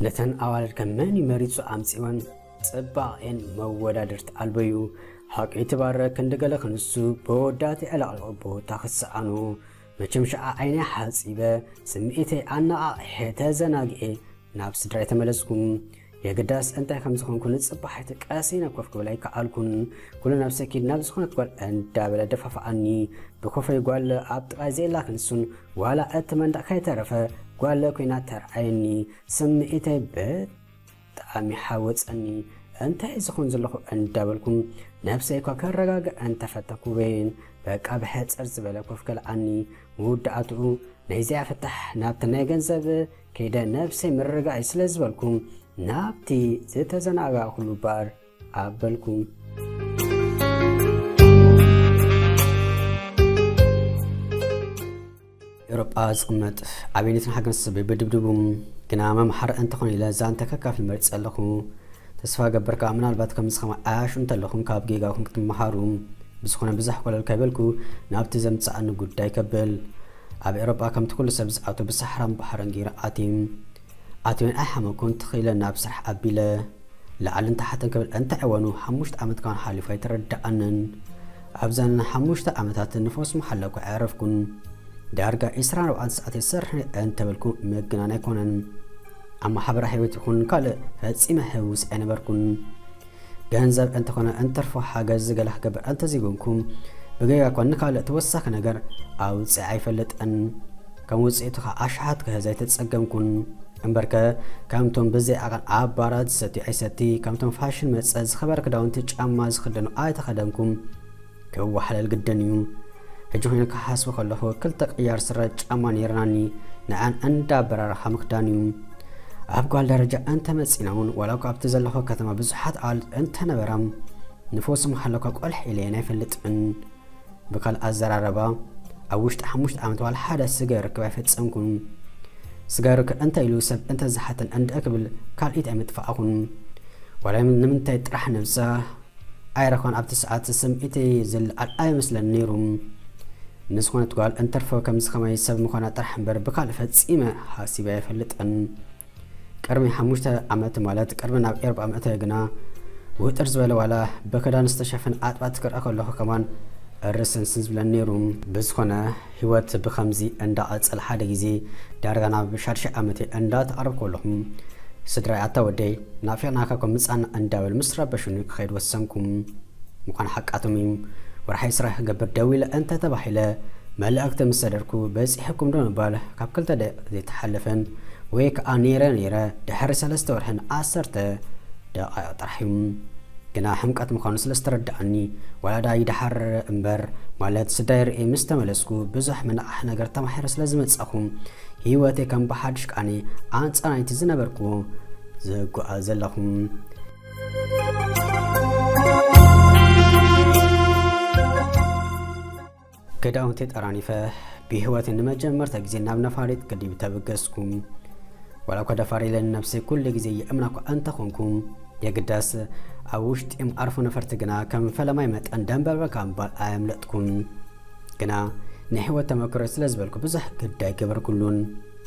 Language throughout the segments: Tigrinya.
እተን ኣዋልድ ከ መን እዩ መሪጹ ኣምጺወን? ጽባቐኤን መወዳድርቲ ኣልቦ እዩ። ሓቂ ትባረክ ክንዲ ገለ ክንሱ ብወዳት የዕለቕልቑ ቦታ ክሰኣኑ። መቸም ሸዓ ዓይነይ ሓጺበ፣ ስምዒተይ ኣነቓቒሐ ተዘናጊኤ ናብ ስድራይ ተመለስኩ። የግዳስ እንታይ ከም ዝኾንኩ ንጽባሒቲ ቀሲነ ኮፍ ክብል ኣይከኣልኩን። ኩሉ ነብሰይ ኪድ ናብ ዝኾነት ጓል እንዳበለ ደፋፍኣኒ። ብኮፈይ ጓል ኣብ ጥቓይ ዘየላ ክንሱን ዋላ እቲ መንደቕ ከይተረፈ ጓል ኮይና ተርኣየኒ። ስምዒተይ ብጣዕሚ ሓወጸኒ። እንታይ ዝኹን ዘለኹ እንዳበልኩም ነብሰይ እኳ ከረጋግዕ እንተፈተኩ በይን በቃ ብሕጽር ዝበለ ኮፍ ከልኣኒ። መወዳእትኡ ናይዚኣ ፍታሕ ናብቲ ናይ ገንዘብ ከይደ ነብሰይ ምርግጋእ ስለ ዝበልኩም ናብቲ ዝተዘናጋዕኩሉ ባር ኣበልኩም። ኤውሮጳ ዝቕመጥ ኣቤኔትን ሃገርን ስበይ ብድብድቡም ግና መምሓሪ እንተኾነ ኢለ ዛንታ ከካፍል መሪጸ ኣለኹ። ተስፋ ገብር ከኣ ምናልባት ከምዚ ከማይ ዓያሹ እንተለኹም ካብ ጌጋኹም ክትመሃሩ። ብዝኾነ ብዛሕ ኮለል ከይበልኩ ናብቲ ዘምጽኣኒ ጉዳይ ከብል። ኣብ ኤውሮጳ ከምቲ ኩሉ ሰብ ዝኣቱ ብሳሕራን ባሕርን ገይረ ኣትዩ። ኣትዩን ኣይሓመኩን ትኽ ኢለ ናብ ስራሕ ኣቢለ። ላዕልን ታሕትን ክብል እንተ ዕወኑ ሓሙሽተ ዓመት ካን ሓሊፉ ኣይተረድኣንን። ኣብዘን ሓሙሽተ ዓመታት ንፎስ መሓላ እኳ ኣየዕረፍኩን። ዳርጋ ዒስራን ኣርባዕተን ሰዓት ይሰርሕ እንተበልኩ ምግናን ኣይኮነን። ኣብ ማሕበራዊ ህይወት ይኹን ካልእ ፈጺመ ህውስ ኣይነበርኩን። ገንዘብ እንተኾነ እንትርፎ ሓገዝ ገለ ክገብር እንተዘይኮንኩ ብገጋ እኳ ንካልእ ተወሳኺ ነገር ኣውፅእ ኣይፈልጥን። ከም ውፅኢቱ ከዓ ኣሽሓት ክሕዝ ኣይተፀገምኩን። እምበርከ ከምቶም ብዘይ ዓቐን ኣብ ባራት ዝሰትዩ ኣይሰቲ፣ ከምቶም ፋሽን መፀ ዝኸበረ ክዳውንቲ ጫማ ዝኽደኑ ኣይተኸደንኩም። ክወሓለል ግድን እዩ። ሕጂ ኮይኑ ክሓስብ ከለኹ ክልተ ቅያር ስረ ጫማ ነይርናኒ፣ ንዓን እንዳበራረኻ ምኽዳን እዩ። ኣብ ጓል ደረጃ እንተመጺና እውን ዋላ እኳ ኣብቲ ዘለኹ ከተማ ብዙሓት ኣዋልድ እንተነበራ ንፎስ ምሃለኳ ቆልሕ ኢለየን ኣይፈልጥን። ብካልእ ኣዘራረባ ኣብ ውሽጢ ሓሙሽተ ዓመት ዋላ ሓደ ስጋይ ርክብ ኣይፈጸምኩን። ስጋይ ርክብ እንተ ኢሉ ሰብ እንተ ዝሓተን እንድዒ ክብል ካልኢት ኣይምጥፋእኹን። ዋላ ንምንታይ ጥራሕ ነብሳ ኣይረኸን ኣብቲ ሰዓት ስምዒተይ ዝለዓል ኣይመስለን ነይሩ። ንዝኾነት ጓል እንተርፎ ከምዚ ከማይ ሰብ ምዃና ጥራሕ እምበር ብካልእ ፈጺመ ሓሲበ ኣይፈልጥን። ቅድሚ ሓሙሽተ ዓመት ማለት ቅድሚ ናብ ኤርባ ምእታዊ ግና ውጥር ዝበለ ዋላ ብክዳን ዝተሸፈነ ኣጥባት ክርኢ ከለኹ ከማን እርስንስን ዝብለኒ ነይሩ። ብዝኾነ ህይወት ብኸምዚ እንዳቐጸለ ሓደ ግዜ ዳርጋ ናብ ሻድሻይ ዓመተይ እንዳተቓረብኩ ከለኹ ስድራይ ኣታ ወደይ ናፊቕናካ እኮ ምጻና እንዳበሉ ምስ ረበሹኒ ክኸይድ ወሰንኩ። ምዃን ሓቃቶም እዩ። ወርሓይ ስራሕ ክገብር ደው ኢለ እንተ ተባሂለ መልእኽቲ ምስ ሰደድኩ በጺሕኩም ዶ ምባል ካብ ክልተ ደቂቕ ዘይተሓለፈን ወይ ከኣ ነይረ ነይረ ድሕሪ ሰለስተ ወርሕን ዓሰርተ ደቓይቕ ጥራሕ እዩ። ግና ሕምቀት ምዃኑ ስለ ዝተረድኣኒ ዋላ ደኣ ይደሓር እምበር ማለት ስዳይ ርእየ ምስ ተመለስኩ ብዙሕ መነቓሒ ነገር ተማሒረ ስለ ዝመጻኹ ህይወተይ ከም ብሓድሽ ቃኒ ኣንጻር ናይቲ ዝነበርኩዎ ዝጓዓዝ ዘለኹ። ክዳውንቲ ጠራኒፈ ብህይወት ንመጀመርታ ግዜ ናብ ነፋሪት ገዲብ ተበገስኩ። ዋላ እኳ ደፋር ኢለን ነብሰይ ኩሉ ግዜ ይእምና እኳ እንተኾንኩ የግዳስ ኣብ ውሽጢ እም ኣርፎ ነፈርቲ ግና ከም ፈለማይ መጠን ደንበርበካ ምባል ኣየምለጥኩን። ግና ናይ ህይወት ተመክሮ ስለ ዝበልኩ ብዙሕ ግዳ ኣይገበርኩሉን።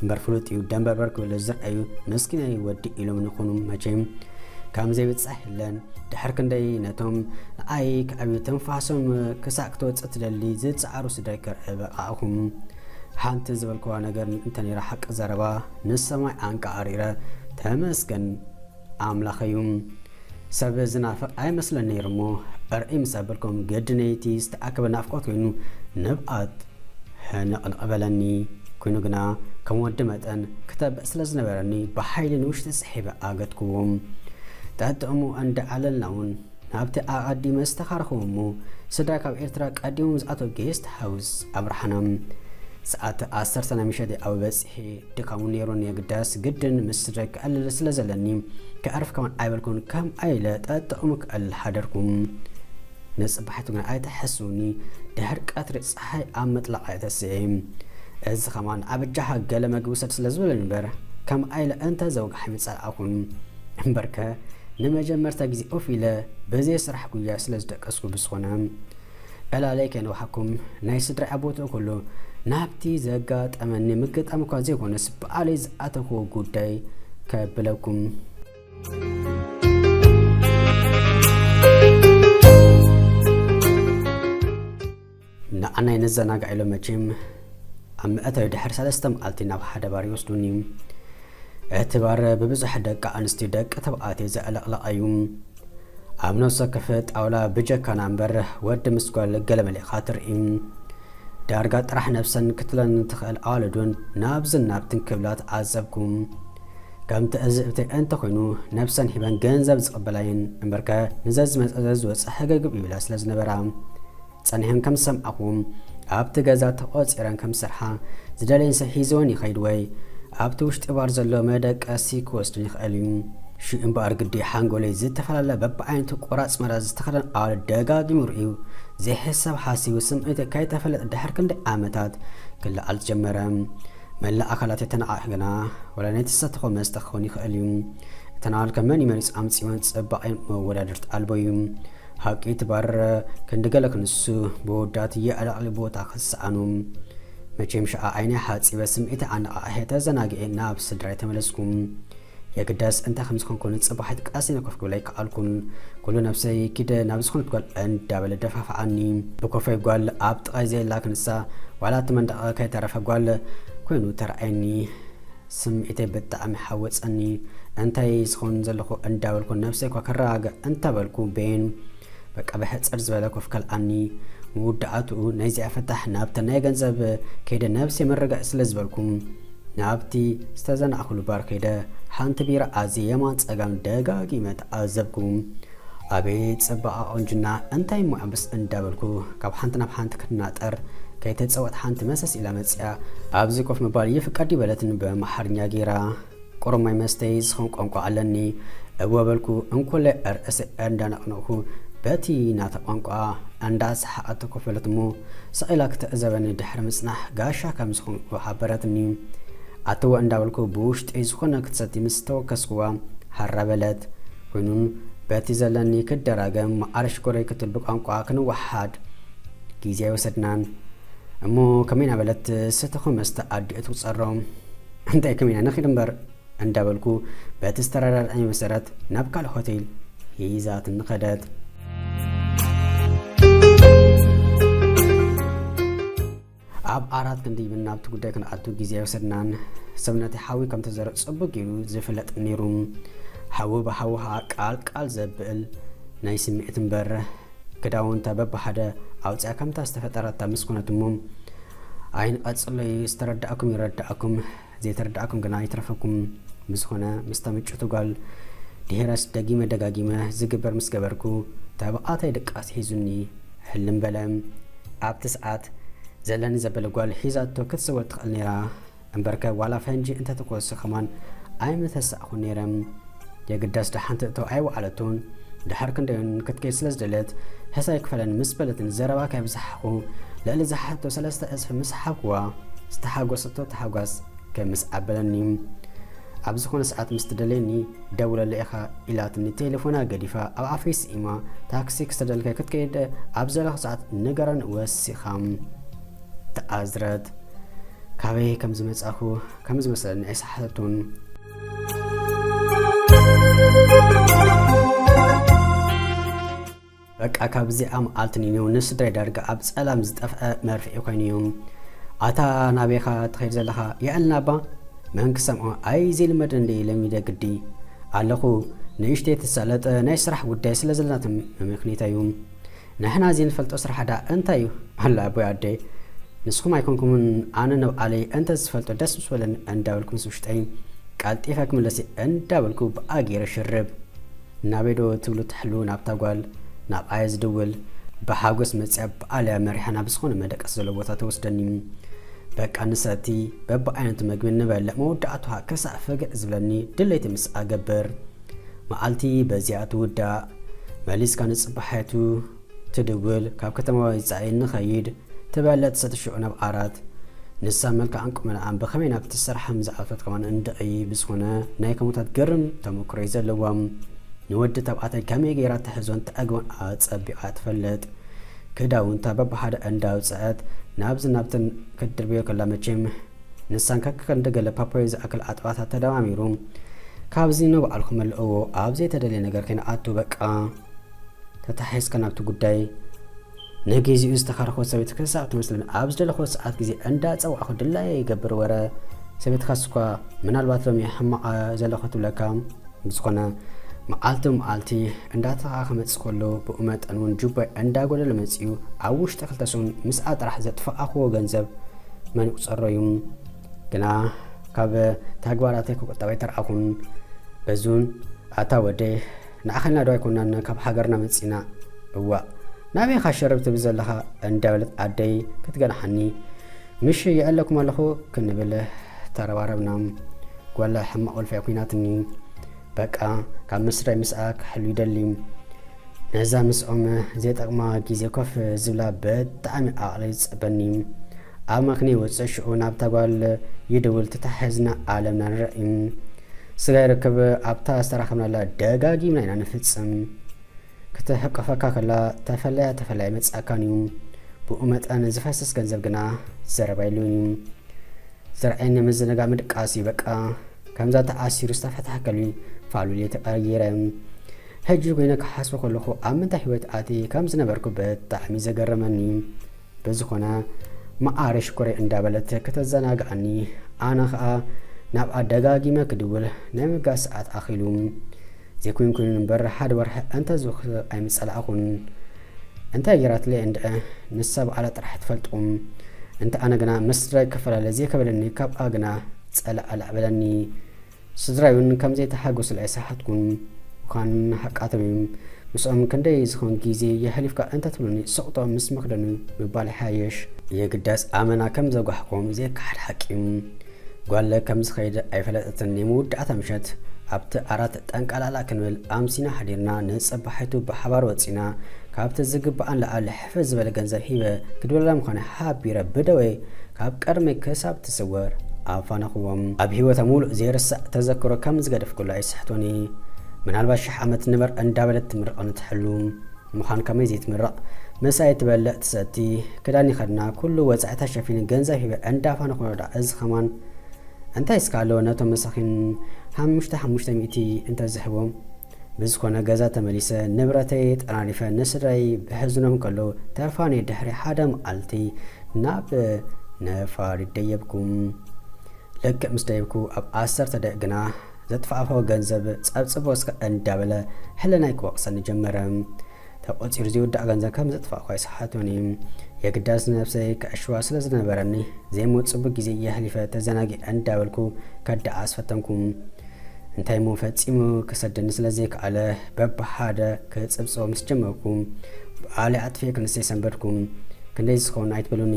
እምበር ፍሉጥ እዩ ደንበርበር ክብል ዝረኣዩ መስኪናይ ወዲ ኢሎም ንኾኑ መቸም ከም ዘይብጻሕ የለን። ድሕር ክንደይ ነቶም ንኣይ ክዕብዩ ትንፋሶም ክሳዕ ክትወጽእ ትደሊ ዝጸዓሩ ስድራይ ክርኢ በቃዕኹም። ሓንቲ ዝበልክዋ ነገር እንተ ነይራ ሓቂ ዘረባ ንሰማይ ኣንቃኣሪረ ተመስገን ኣምላኽ እዩ። ሰብ ዝናፍቕ ኣይመስለን ነይሩ እሞ እርዒ ምስ ኣበልኩም ግድነይቲ ዝተኣከበ ናፍቆት ኮይኑ ንብኣት ሕንቕንቕ በለኒ። ኮይኑ ግና ከም ወዲ መጠን ክተብዕ ስለ ዝነበረኒ ብሓይሊ ንውሽጢ ስሒበ ኣገትክዎም። ጠጥዕሙ እንዳ ዓለልና እውን ናብቲ ኣቐዲመ ዝተኻርኹ እሞ ስድራ ካብ ኤርትራ ቀዲሞም ዝኣተው ጌስት ሃውስ ኣብርሓና። ሰዓት ዓሰርተ ናይ ምሸት ኣብ በጽሒ ድካሙ ነይሩ የግዳስ ግድን ምስ ስድራይ ክዕልል ስለ ዘለኒ ክዕርፍ ከማን ኣይበልኩን ከም ኣይለ ጠጥዑሙ ክዕልል ሓደርኩ። ንጽባሒቱ ግን ኣይተሐስውኒ ድሕር ቀትሪ ጸሓይ ኣብ ምጥላቕ ኣይተስኤ። እዚ ከማን ኣብ እጃኻ ገለ መግቢ ውሰድ ስለ ዝበለኒ እምበር ከም ኣይለ እንተ ዘውግሓ ይምጸልኣኹን። እምበርከ ንመጀመርታ ግዜ ኦፍ ኢለ በዘይ ስራሕ ጉያ ስለ ዝደቀስኩ ብዝኾነ ዕላለይ ከይነውሓኩም ናይ ስድራይ ኣቦትኡ ኩሉ ናብቲ ዘጋጠመኒ ምግጣም እኳ ዘይኮነስ ብኣለይ ዝኣተኽዎ ጉዳይ ከብለኩም። ንዓናይ ነዘናግዕ ኢሎም መቸም ኣብ መእተዊ ድሕሪ ሰለስተ መዓልቲ ናብ ሓደ ባር ይወስዱኒ። እቲ ባር ብብዙሕ ደቂ ኣንስትዮ ደቂ ተባዕትዮ ዘዕለቕለቐ እዩ። ኣብ ነፍሲ ወከፍ ጣውላ ብጀካና እምበር ወዲ ምስ ጓል ገለመለ ኢኻ ትርኢ። ዳርጋ ጥራሕ ነብሰን ክትብለን ትኽእል ኣዋልድ እውን ናብዝን ናብትን ክብላ ተዓዘብኩ። ከም ትዕዝብተይ እንተኾይኑ ነብሰን ሂበን ገንዘብ ዝቕበላ እየን እምበርከ ንዘዝመፀ ዘዝወፅእ ሕገግብ ይብላ ስለ ዝነበራ ጸኒሐን ከም ዝሰምዓኹ ኣብቲ ገዛ ተቖጺረን ከም ዝሰርሓ ዝደለየን ሰብ ሒዝወን ይኸይድ ወይ ኣብቲ ውሽጢ ባር ዘሎ መደቀሲ ክወስድን ይኽእል እዩ። ሽዑ እምበኣር ግዲ ሓንጎለይ ዝተፈላለ በብዓይነቱ ቆራጽ መራ ዝተኸደን ኣዋልድ ደጋጊሙ ርእዩ ዘይሕሰብ ሓሲቡ ስምዒተይ ከይተፈለጠ ድሕሪ ክንደይ ዓመታት ክለዓል ጀመረ። መላእ ኣካላተይ ተነቓቒሑ ግና ወላ ናይ ተሰተኾ መስተ ክኸውን ይኽእል እዩ። እተን ኣዋልድ ከ መን እዩ መሪጹ ኣምጺወን ጽባቐን መወዳድርቲ ኣልቦ እዩ። ሓቂ እቲ ባር ክንዲ ገለ ክንሱ ብወዳት የዕለቕሊ ቦታ ክሰኣኑ። መቸም ሸዓ ዓይነይ ሓጺበ ስምዒተይ ኣነቓቒሐ ተዘናጊዐ ናብ ስድራይ ተመለስኩ። የግዳስ እንታይ ከም ዝኾንኩ ንጽባሒት ቀሲነ ኮፍ ክብል ኣይከኣልኩን። ኩሉ ነብሰይ ኪደ ናብ ዝኾነት ጓል እንዳበለ ደፋፍዓኒ። ብኮፈይ ጓል ኣብ ጥቓይ ዘየላ ክንሳ ዋላ እቲ መንደቕ ከይተረፈ ጓል ኮይኑ ተረኣየኒ። ስምዒተይ ብጣዕሚ ሓወጸኒ። እንታይ ዝኸውን ዘለኹ እንዳበልኩ ነብሰይ እኳ ከረጋግዕ እንተበልኩ ቤን በቃ ብሕጽር ዝበለ ኮፍ ከልኣኒ። መወዳእትኡ ናይዚኣ ፍታሕ ናብተን ናይ ገንዘብ ከይደ ነብሰይ መረጋዒ ስለ ዝበልኩ ናብቲ ዝተዘናዕኩሉ ባር ከይደ ሓንቲ ቢራ ኣዝየ የማን ጸጋም ደጋጊመ ተዓዘብኩ። ኣቤት ጽባቐ ቁንጅና እንታይ እሞ ዕብስ እንዳበልኩ ካብ ሓንቲ ናብ ሓንቲ ክናጠር ከይተጸወት ሓንቲ መሰስ ኢላ መጺኣ ኣብዚ ኮፍ ምባል ይፍቀድ ይበለትን ብኣምሓርኛ ገይራ ቁሩብ ማይ መስተይ ዝኸውን ቋንቋ ኣለኒ እወ በልኩ እንኮላይ ርእሰይ እንዳነቕነቕኩ በቲ ናታ ቋንቋ እንዳሰሓቐት ኮፍ በለት እሞ ስቕ ኢላ ክትዕዘበኒ ድሕሪ ምጽናሕ ጋሻ ከም ዝኾንኩ ሓበረትኒ። ኣትወ እንዳበልኩ ብውሽጠይ ዝኾነ ክትሰቲ ምስ ተወከስኩዋ ሃራ በለት። ኮይኑን በቲ ዘለኒ ክደራገም መዓረ ሽኮረይ ክትብል ብቋንቋ ክንወሓድ ግዜ ኣይወሰድናን። እሞ ከመይ እናበለት ሰተኹ መስተ ኣዲኡ ትቁጸሮ። እንታይ ከመይ ኢና ንኺድ እምበር እንዳበልኩ በቲ ዝተረዳድኣኒ መሰረት ናብ ካልእ ሆቴል ሒዛትኒ ከደት። ኣብ ዓራት ክንድይብን ናብቲ ጉዳይ ክንኣቱ ግዜ ኣይወሰድናን። ሰብነተይ ሓዊ ከም ተዘርእ ጽቡቕ ገይሩ ዝፍለጥ ነይሩ። ሓዊ ብሓዊ ኸኣ ቃል ቃል ዘብእል ናይ ስምዒት እምበር ክዳውንታ በብሓደ ኣውጺኣ ከምታ ዝተፈጠረታ ምስ ኮነት እሞ ኣይንቐጽሎ እዩ። ዝተረዳእኩም ይረዳእኩም፣ ዘይተረዳእኩም ግና ይትረፈኩም። ብዝኾነ ምስታ ምጭውቲ ጓል ድሒረስ ደጊመ ደጋጊመ ዝግበር ምስ ገበርኩ ተባዕታይ ድቃስ ሒዙኒ። ሕልም በለ። ኣብቲ ሰዓት ዘለኒ ዘበለ ጓል ሒዛቶ ክትስወር ትኽእል ነይራ። እምበርከ ዋላ ፈንጂ እንተተኮሱ ከማን ኣይምተሳእኹን ነይረ። የግዳስ ደሓን ትእቶ ኣይወዓለቶን። ድሓር ክንደዮን ክትከይድ ስለ ዝደለት ሕሳይ ክፈለን ምስ በለትን ዘረባ ከይብዝሓኹ ልዕሊ ዝሓቶ ሰለስተ ዕጽፊ ምስ ሓብኩዋ ዝተሓጎሰቶ ታሕጓስ ከምስ ኣበለኒ። ኣብ ዝኾነ ሰዓት ምስ ትደልየኒ ደውለለይ ኢኻ ኢላትኒ ቴሌፎና ገዲፋ ኣብ ኣፈይ ስኢማ ታክሲ ክሰደልካ ክትከይድ ኣብ ዘለኹ ሰዓት ንገረን ወሲኻ ተኣዝረት። ካበይ ከም ዝመጻኹ ከም ዝመሰለኒ ኣይሰሓተቱን። በቃ ካብዚኣ መዓልቲ ንኔው ንስድራይ ዳርጋ ኣብ ጸላም ዝጠፍአ መርፍዒ ኮይኑ እዩ። ኣታ ናበይኻ ትኸይድ ዘለኻ? የዕልና እባ መን ክሰምዖ? ኣይ ዘይልመድ እንደ ለሚደ ግዲ ኣለኹ። ንእሽተይ ትሳለጥ ናይ ስራሕ ጉዳይ ስለ ዘለናት ምክኒታ እዩ። ንሕና እዚ ንፈልጦ ስራሕ ዳ እንታይ እዩ? ኣላ ኣቦይ ኣደይ ንስኹም ኣይኮንኩምን ኣነ ንብዓለይ እንተ ዝፈልጦ ደስ ምስ በለኒ እንዳበልኩ ምስ ውሽጠይ ቀልጢፈ ክምለስ እየ እንዳበልኩ ብኣ ገይረ ሽርብ። ናበይ ዶ ትብሉ ትሕሉ ናብታ ጓል ናብኣ እየ ዝድውል። ብሓጎስ መጺኣ ብኣልያ መሪሓ ናብ ዝኾነ መደቀሲ ዘሎ ቦታ ተወስደኒ። በቃ ንሰቲ በብዓይነቱ መግቢ ንበልዕ መወዳእትኡ ክሳዕ ፍግዕ ዝብለኒ ድሌቲ ምስ ኣገብር። መዓልቲ በዚኣ ትውዳእ። መሊስካ ንጽባሓቱ ትድውል፣ ካብ ከተማ ወጻኢ ንኸይድ ትበለ ትሰቲ ሽዑ ናብ ዓራት። ንሳ መልክዓን ቁመናኣን ብኸመይ ናብ ትሰርሓ ምዝኣቶት ከማን እንድዒ ብዝኾነ ናይ ከሙታት ግርም ተመክሮ እዩ ዘለዎም። ንወዲ ተባዕታይ ከመይ ገይራ ትሕዞን ትዕግቦን ኣጸቢቓ ትፈልጥ። ክዳውንታ በብሓደ እንዳውጽአት ናብዚ ናብትን ክትድርብዮ ከላ መቼም ንሳን ከከንዲ ገለ ፓፓዮ ዝኣክል ኣጥባታት ተደማሚሩ ካብዚ ንባዕልኩም መልእዎ፣ ኣብ ዘይተደልየ ነገር ከይንኣቱ በቃ። ተታሒዝካ ናብቲ ጉዳይ። ንግዜኡ ዝተኻረኽወት ሰበይቲ ክሳብ ትመስለኒ ኣብ ዝደለኽዎ ሰዓት ግዜ እንዳጸዋዕኹ ድላየ ይገብር ወረ። ሰበይትካስ እኳ ምናልባት ሎሚ ሕማቕ ዘለኹ ትብለካ። ብዝኾነ መዓልቲ መዓልቲ እንዳተኻ ክመጽእ ከሎ ብኡ መጠን እውን ጁባይ እንዳጎደለ መጺኡ ኣብ ውሽጢ ክልተ ሰሙን ምስኣ ጥራሕ ዘጥፋኣኽዎ ገንዘብ መን ይቁጸሮ እዩ። ግና ካብ ተግባራተይ ክቁጠብ ኣይተርኣኹን። በዙን ኣታ ወደይ ንዓኻ ኢልና ዶ ኣይኮናን ካብ ሃገርና መጺና? እዋእ ናበይ ኢኻ ሸረብ ትብል ዘለኻ? እንዳበለት ኣደይ ክትገንሓኒ ምሽ ይዕለኩም ኣለኹ ክንብል ተረባረብና። ጓል ሕማቕ ወልፊያ ኮይናትኒ። በቃ ካብ ምስራይ ምስኣ ክሕሉ ይደሊ። ነዛ ምስኦም ዘይጠቕማ ግዜ ኮፍ ዝብላ ብጣዕሚ ዓቕሊ ዝጸበኒ። ኣብ መኪና ይወጽእ ሽዑ ናብታ ጓል ይድውል ተታሒዝና ዓለምና ንርኢ። ስጋ ይርከብ ኣብታ ዝተራኸብናላ ደጋጊምና ኢና ንፍጽም። ክትሕቀፈካ ከላ ተፈለያ ተፈለያ ይመጽኣካን እዩ። ብኡ መጠን ዝፈስስ ገንዘብ ግና ዘረባ የለውን እዩ። ዘርዓይ ንምዝንጋዕ ምድቃስ እዩ በቃ። ከምዛ ተኣሲሩ ዝተፈትሐ ከልቢ ፋሉል እየ ተቐይረ። ሕጂ ኮይነ ክሓስቦ ከለኹ ኣብ ምንታይ ህይወት ኣትየ ከም ዝነበርኩ ብጣዕሚ ዘገረመኒ። ብዝኾነ መዓረ ሽኮረይ እንዳበለት ከተዘናግዓኒ ኣነ ኸኣ ናብኣ ደጋጊመ ክድውል ናይ ምብጋስ ሰዓት ኣኺሉ። ዘይኮይንኩን እምበር ሓደ ወርሒ እንተ ዝውክ ኣይምጸላእኹን። እንታይ ገይራትለይ እንድዒ ንሳ ባዕላ ጥራሕ ትፈልጦ። እንተ ኣነ ግና ምስድራይ ክፈላለ ዘይከበለኒ ካብኣ ግና ጸላእ ኣላዕ በለኒ። ስድራይ እውን ከም ዘይተሓጎሱሉ ኣይሰሓትኩን። ምዃን ሓቃቶም እዩ። ምስኦም ክንደይ ዝኾን ግዜ የሕሊፍካ እንተ ትብሉኒ ስቕጦ ምስ መኽደኑ ምባል ይሓይሽ። የግዳስ ኣመና ከም ዘጓሕኩም ዘይከሓድ ሓቂ እዩ። ጓለ ከም ዝኸይድ ኣይፈለጠትን። ናይ መወዳእታ ምሸት ኣብቲ ዓራት ጠንቃላላ ክንብል ኣምሲና ሓዲርና ንጽባሒቱ ብሓባር ወጺና ካብቲ ዝግባኣን ልዓሊ ሕፍር ዝበለ ገንዘብ ሂበ ክድውለላ ምዃነ ሓቢረ ብደወይ ካብ ቀርመይ ክሳብ ትስወር ኣፋነኽዎም። ኣብ ህይወታ ሙሉእ ዘይርሳዕ ተዘክሮ ከም ዝገደፍኩላ ኣይስሕቶኒ። ምናልባት ሽሕ ዓመት ንበር እንዳበለት ትምርቐኒ ትሕሉ። ምዃን ከመይ ዘይትምረቕ? ምሳይ ትበልዕ ትሰቲ፣ ክዳን ይኸድና፣ ኩሉ ወጻኢታ ሸፊኑ ገንዘብ ሂበ እንዳፋነኹ ወዳ እዚ ኸማን እንታይ እስካ ኣለዎ ነቶም መሳኺን ሓሙሽተ ሓሙሽተ ሚእቲ እንተ ዝህቦም። ብዝኾነ ገዛ ተመሊሰ ንብረተይ ጠራሪፈ ንስድራይ ብሕዝኖም ከለዉ ተፋንየ ድሕሪ ሓደ መዓልቲ ናብ ነፋሪት ደየብኩ። ልክዕ ምስ ደየብኩ ኣብ ዓሰርተ ደቂቕ ግና ዘጥፋእክዎ ገንዘብ ጸብጽቦ እስከ እንዳበለ ሕልናይ ክወቕሰኒ ጀመረ። ተቖጺሩ ዘይውዳእ ገንዘብ ከም ዘጥፋእኩ ኣይሰሓቶን እዩ። የግዳስ ነብሰይ ክዕሽዋ ስለ ዝነበረኒ ዘይመጽቡ ግዜ የሕሊፈ ተዘናጊዐ እንዳበልኩ ከደዓስ ፈተንኩ። እንታይ እሞ ፈጺሙ ክሰደኒ ስለ ዘይከኣለ በብሓደ ክጽብጽቦ ምስ ጀመርኩ ብኣሊ ኣጥፊኤ ክንሰይ ሰንበድኩ። ክንደይ ዝኸውን ኣይትበሉኒ።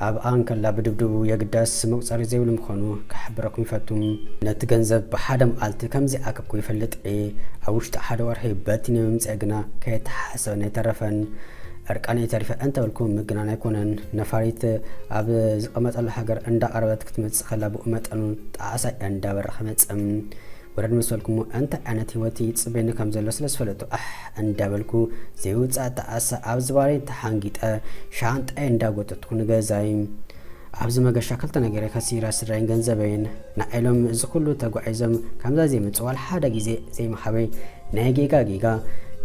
ኣብኣ እንከላ ብድብድቡ የግዳስ መቁጸሪ ዘይብሉ ምዃኑ ክሕብረኩም ይፈቱ። ነቲ ገንዘብ ብሓደ መዓልቲ ከም ዘይኣከብኩ ይፈልጥ እየ። ኣብ ውሽጢ ሓደ ወርሒ በቲነ ምምጽኤ ግና ከየተሓሰበኒ ኣይተረፈን። ዕርቃነይ ተሪፈ እንተበልኩ ምግናን ኣይኮነን። ነፋሪት ኣብ ዝቐመጠሉ ሃገር እንዳቐረበት ክትመጽእ ከላ ብኡ መጠኑ ጣዕሳይ እንዳበረኸ መጸ። ወረድ ምስ በልኩሞ እንታይ ዓይነት ህይወት ይጽበየኒ ከም ዘሎ ስለ ዝፈለጡ ኣሕ እንዳበልኩ ዘይውጻእ ጣዕሳ ኣብ ዝባነይ ተሓንጊጠ ሻንጣይ እንዳጎተትኩ ንገዛይ። ኣብዚ መገሻ ክልተ ነገረይ ከሲረ ስድራይን ገንዘበይን። ንዓይ ኢሎም እዚ ኩሉ ተጓዒዞም ከምዛ ዘይመጹ ዋላ ሓደ ግዜ ዘይምሃበይ ናይ ጌጋ ጌጋ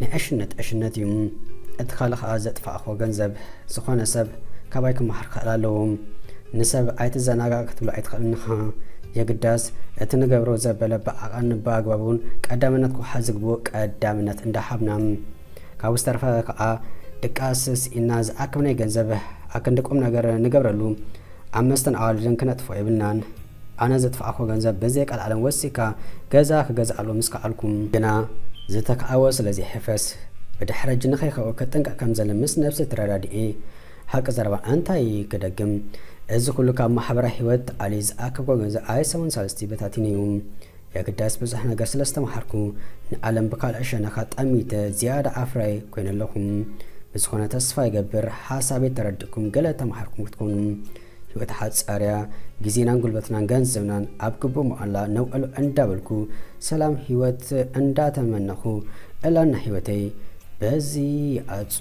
ናይ ዕሽነት ዕሽነት እዩ። እቲ ካልእ ከኣ ዘጥፋእክዎ ገንዘብ። ዝኾነ ሰብ ካባይ ክመሃር ክኽእል ኣለዎ። ንሰብ ኣይትዘናጋዕ ክትብሎ ኣይትኽእልን ኢኻ። የግዳስ እቲ ንገብሮ ዘበለ ብዓቐን ብኣግባቡን ቀዳምነት ክወሃብ ዝግብኦ ቀዳምነት እንዳሃብና። ካብኡ ዝተረፈ ከኣ ድቃስ ስኢና ዝኣከብናዮ ገንዘብ ኣክንዲ ቁም ነገር ንገብረሉ ኣብ መስተን ኣዋልድን ክነጥፍኦ የብልናን። ኣነ ዘጥፋእክዎ ገንዘብ ብዘይ ቀልዓለም ወሲካ ገዛ ክገዝኣሉ ምስ ከኣልኩ ግና ዝተክኣዎ ስለ ዘይሕፈስ ብድሕረ እጂ ንኸይከኦ ክጥንቀቕ ከም ዘለ ምስ ነብሰይ ተረዳዲኤ። ሓቂ ዘረባ እንታይ ክደግም፣ እዚ ኩሉ ካብ ማሕበራዊ ህይወት ኣሊ ዝኣከብክዎ ገንዘብ ኣይሰሙን ሳልስቲ በታቲኑ እዩ። የግዳስ ብዙሕ ነገር ስለ ዝተምሃርኩ ንዓለም ብካልእ ሸነኻ ጠሚተ ዝያዳ ኣፍራይ ኮይነ ኣለኹ። ብዝኾነ ተስፋ ይገብር ሓሳበይ ተረዲእኩም ገለ ተምሃርኩም ክትኮኑ። ህይወት ሓጻር እያ። ግዜናን ጉልበትናን ገንዘብናን ኣብ ግቡእ መዋእላ ነውዕሎ እንዳበልኩ ሰላም ህይወት እንዳተመነኹ ዕላና ህይወተይ በዚ ይኣጹ።